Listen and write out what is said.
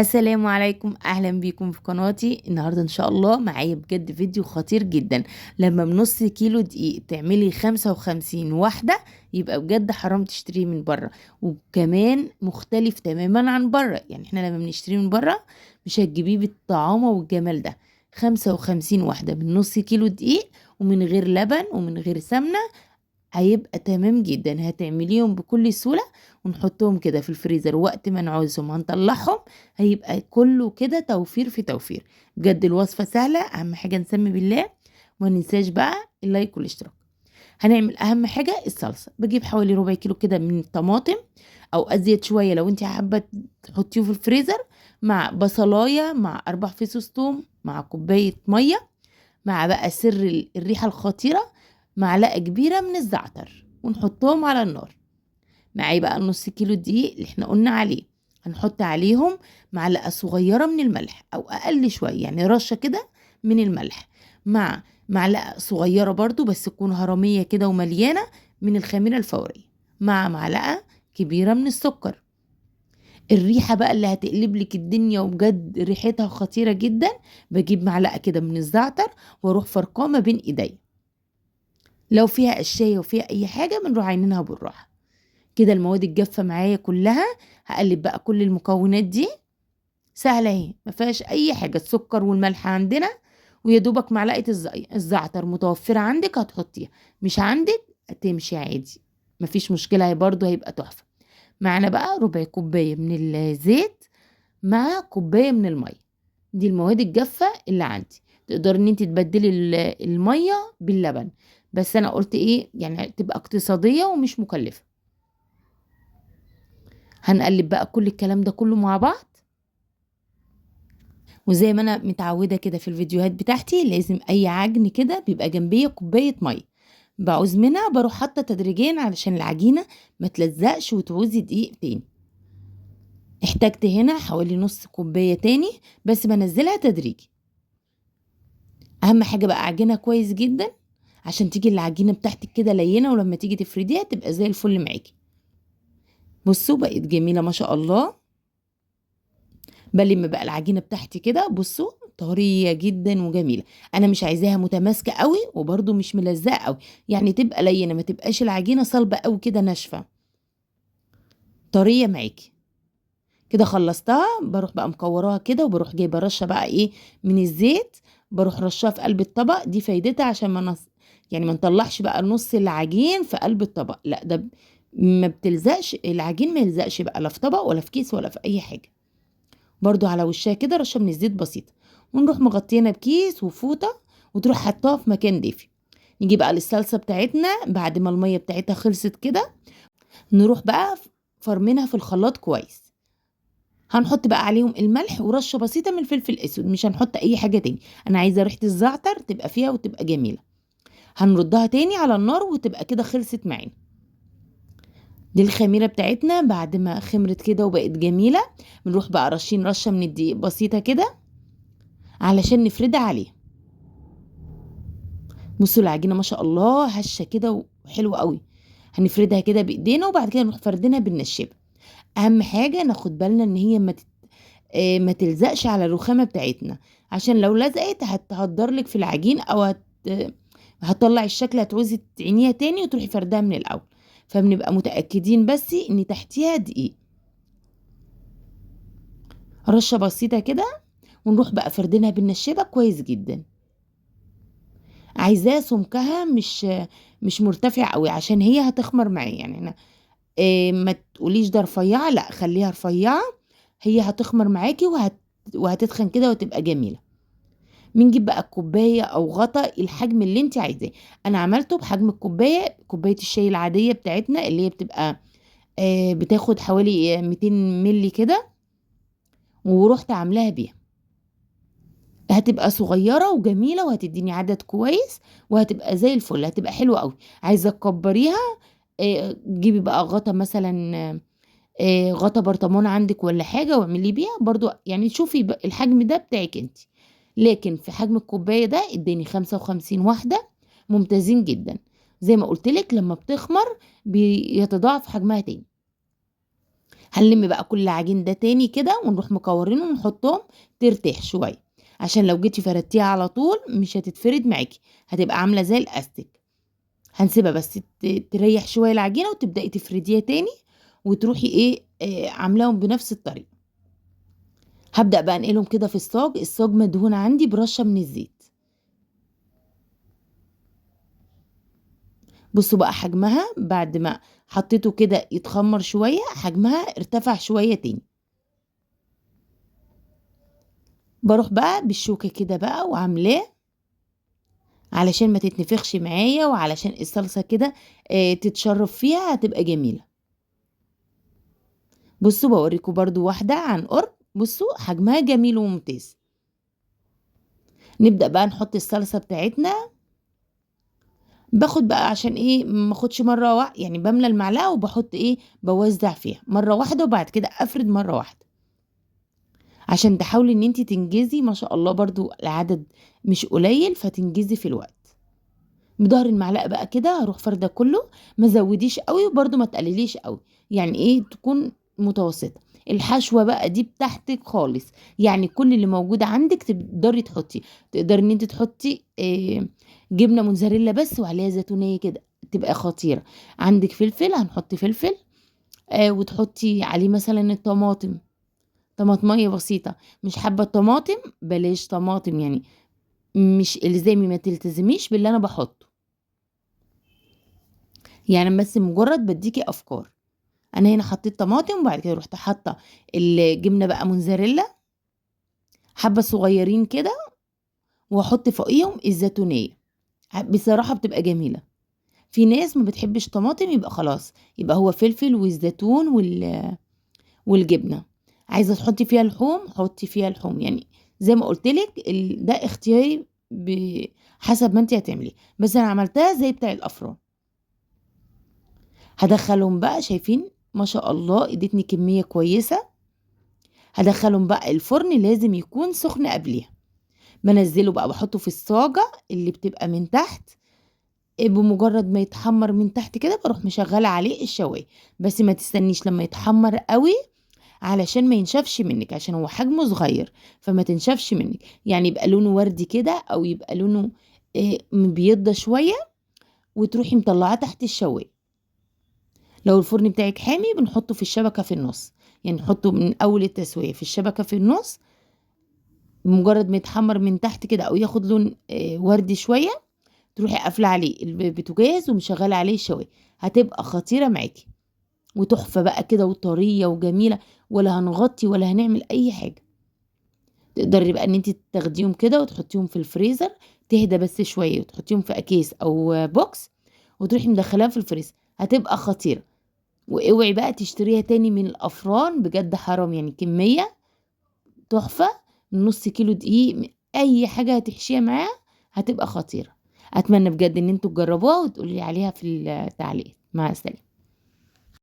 السلام عليكم، اهلا بيكم في قناتي. النهارده ان شاء الله معايا بجد فيديو خطير جدا. لما بنص كيلو دقيق تعملي 55 واحدة يبقى بجد حرام تشتريه من بره، وكمان مختلف تماما عن بره. يعني احنا لما بنشتريه من بره مش هتجيبيه بالطعامه والجمال ده. 55 واحدة من نص كيلو دقيق ومن غير لبن ومن غير سمنه هيبقى تمام جدا. هتعمليهم بكل سهولة ونحطهم كده في الفريزر، وقت ما نعوزهم هنطلعهم، هيبقى كله كده توفير في توفير. بجد الوصفة سهلة، اهم حاجة نسمي بالله وما ننساش بقى ال like والاشتراك. هنعمل اهم حاجة الصلصه. بجيب حوالي ربع كيلو كده من الطماطم او ازيد شوية لو انت حابة تحطيه في الفريزر، مع بصلايه، مع 4 فصوص ثوم، مع كوباية مية، مع بقى سر الريحة الخطيرة معلقه كبيرة من الزعتر، ونحطهم على النار. معايا بقى النص كيلو دقيق اللي احنا قلنا عليه، هنحط عليهم معلقه صغيرة من الملح او اقل شوية، يعني رشه كده من الملح، مع معلقه صغيرة برضو بس تكون هرميه كده ومليانة من الخميره الفورية، مع معلقه كبيرة من السكر. الريحة بقى اللي هتقلب لك الدنيا وبجد ريحتها خطيرة جدا. بجيب معلقه كده من الزعتر واروح فرقاه ما بين ايديا، لو فيها قشايه وفيها اي حاجة بنروح عينينها بالراحة كده. المواد الجافه معايا كلها، هقلب بقى كل المكونات دي. سهلة اهي، ما فيهاش اي حاجة. السكر والملح عندنا، ويا دوبك معلقه الزعتر متوفرة عندك هتحطيها، مش عندك تمشي عادي مفيش مشكلة، هي برضو هيبقى تحفة. معانا بقى ربع كوباية من الزيت مع كوباية من المية. دي المواد الجافه اللي عندي. تقدر ان انت تبدلي المية باللبن، بس انا قلت ايه يعني تبقى اقتصادية ومش مكلفة. هنقلب بقى كل الكلام ده كله مع بعض. وزي ما انا متعوده كده في الفيديوهات بتاعتي، لازم اي عجن كده بيبقى جنبيه كوباية مية، بعوز منها بروح حاطه تدريجيا علشان العجينة ما تلزقش وتعوزي دقيق تاني. احتجت هنا حوالي نص كوباية تاني بس بنزلها تدريجي. اهم حاجة بقى عجينها كويس جدا عشان تيجي العجينة بتاعتك كده لينه، ولما تيجي تفرديها تبقى زي الفل معاكي. بصوا بقت جميلة ما شاء الله. بلم بقى العجينة بتاعتي كده، بصوا طرية جدا وجميلة. انا مش عايزاها متماسكة قوي وبرده مش ملزقه قوي، يعني تبقى لينه، ما تبقاش العجينة صلبه قوي كده ناشفة، طرية معاكي كده. خلصتها بروح بقى مكوراها كده، وبروح جايبه رشه بقى ايه من الزيت، بروح رشاها في قلب الطبق. دي فايدتها عشان ما يعني ما نطلعش بقى نص العجين في قلب الطبق، لا ده ما بتلزقش العجين، ما يلزقش بقى لا في طبق ولا في كيس ولا في اي حاجة. برضو على وشها كده رشه من الزيت بسيطة، ونروح مغطينا بكيس وفوطه، وتروح حطاها في مكان دافي. نيجي بقى للصلصه بتاعتنا بعد ما المية بتاعتها خلصت كده، نروح بقى فرمينها في الخلاط كويس. هنحط بقى عليهم الملح ورشه بسيطة من الفلفل الاسود، مش هنحط اي حاجة تاني، انا عايزه ريحه الزعتر تبقى فيها وتبقى جميلة. هنردها تاني على النار وتبقى كده خلصت معانا. دي الخميره بتاعتنا بعد ما خمرت كده وبقت جميلة. بنروح بقى رشين رشه من الدقيق بسيطة كده علشان نفردها عليها. بصوا العجينة ما شاء الله هشه كده وحلوه قوي. هنفردها كده بايدينا وبعد كده نروح فردينها بالنشابه. اهم حاجة ناخد بالنا ان هي ما تلزقش على الرخامه بتاعتنا، عشان لو لزقت هتهدر لك في العجين او هتطلع الشكل، هتعوزي تعينيها تاني وتروحي فردها من الاول. فبنبقى متاكدين بس ان تحتيها دقيق. رشه بسيطة كده ونروح بقى فردينها بالنشابه كويس جدا. عايزاه سمكها مش مرتفع قوي عشان هي هتخمر معايا، يعني انا ما تقوليش ده رفيعة، لا خليها رفيعة، هي هتخمر معاكي وهتتخن كده وتبقى جميلة. بنجيب بقى الكوباية او غطا الحجم اللي انت عايزاه. انا عملته بحجم الكوباية، كوباية الشاي العادية بتاعتنا اللي هي بتبقى بتاخد حوالي 200 ملي كده، ورحت عاملاها بيها. هتبقى صغيرة وجميلة وهتديني عدد كويس وهتبقى زي الفل، هتبقى حلوة قوي. عايزه تكبريها جيبي بقى غطا مثلا، غطا برطمان عندك ولا حاجة واعملي بيها برضو، يعني شوفي الحجم ده بتاعك انت. لكن في حجم الكوباية ده اداني 55 واحدة ممتازين جدا. زي ما قلت لك لما بتخمر بيتضاعف حجمها تاني. هنلم بقى كل العجين ده تاني كده ونروح مكورينهم ونحطهم ترتاح شوية، عشان لو جيتي فردتيها على طول مش هتتفرد معاكي، هتبقى عامله زي الاستيك. هنسيبها بس تريح شوية العجينة وتبداي تفرديها تاني، وتروحي ايه عاملاهم بنفس الطريقة. هبدا بقى انقلهم كده في الصاج. الصاج مدهون عندي برشه من الزيت. بصوا بقى حجمها بعد ما حطيته كده يتخمر شوية، حجمها ارتفع شوية تاني. بروح بقى بالشوكة كده بقى وعاملاه علشان ما تتنفخش معايا، وعلشان الصلصه كده تتشرب فيها، هتبقى جميلة. بصوا بوريكم برضو واحدة عن قرب. بصوا حجمها جميل وممتاز. نبدا بقى نحط الصلصه بتاعتنا. باخد بقى عشان ايه ما اخدش مرة واحدة، يعني بملى المعلقة وبحط ايه، بوزع فيها مرة واحدة، وبعد كده افرد مرة واحدة، عشان تحاولي ان انت تنجزي. ما شاء الله برضو العدد مش قليل، فتنجزي في الوقت. بظهر المعلقة بقى كده هروح فرده كله، ما زوديش قوي وبرضو ما تقلليش قوي، يعني ايه تكون متوسطه. الحشوه بقى دي بتاعتك خالص، يعني كل اللي موجود عندك تقدري تحطي. تقدري ان انت تحطي جبنه موتزاريلا بس وعليها زيتونيه كده، تبقى خطيرة. عندك فلفل هنحط فلفل، وتحطي عليه مثلا الطماطم، طماطميه بسيطة. مش حابة الطماطم بلاش طماطم، يعني مش الزامي، ما تلتزميش باللي انا بحطه، يعني بس مجرد بديكي افكار. انا هنا حطيت طماطم، وبعد كده رحت حاطه الجبنة بقى موتزاريلا حبه صغيرين كده، واحط فوقيهم الزيتونيه. بصراحة بتبقى جميلة. في ناس ما بتحبش طماطم، يبقى خلاص يبقى هو فلفل والزيتون والجبنه. عايزه تحطي فيها لحوم حطي فيها لحوم، يعني زي ما قلت لك ده اختياري حسب ما انت هتعمليه، بس انا عملتها زي بتاع الافران. هدخلهم بقى، شايفين ما شاء الله ادتني كمية كويسة. هدخلهم بقى الفرن، لازم يكون سخن قبليها. بنزله بقى بحطه في الصاجه اللي بتبقى من تحت، بمجرد ما يتحمر من تحت كده بروح مشغله عليه الشوايه، بس ما تستنيش لما يتحمر قوي علشان ما ينشفش منك، عشان هو حجمه صغير فما تنشفش منك، يعني يبقى لونه وردي كده او يبقى لونه مبيض شوية، وتروحي مطلعاه تحت الشوايه. لو الفرن بتاعك حامي بنحطه في الشبكة في النص، يعني نحطه من اول التسوية في الشبكة في النص، بمجرد ما يتحمر من تحت كده او ياخد لون وردي شوية تروحي قافله عليه البوتاجاز ومشغله عليه الشوايه، هتبقى خطيرة معاكي وتحفه بقى كده وطريه وجميلة، ولا هنغطي ولا هنعمل اي حاجة. تقدري بقى ان انت تاخديهم كده وتحطيهم في الفريزر تهدى بس شوية، وتحطيهم في اكياس او box وتروحي مدخلاهم في الفريزر، هتبقى خطيرة. واوعي بقى تشتريها تاني من الافران، بجد حرام، يعني كمية تحفة، نص كيلو دقيق، اي حاجة هتحشيها معاها هتبقى خطيرة. اتمنى بجد ان انتوا تجربوها وتقولي عليها في التعليق. مع السلامة.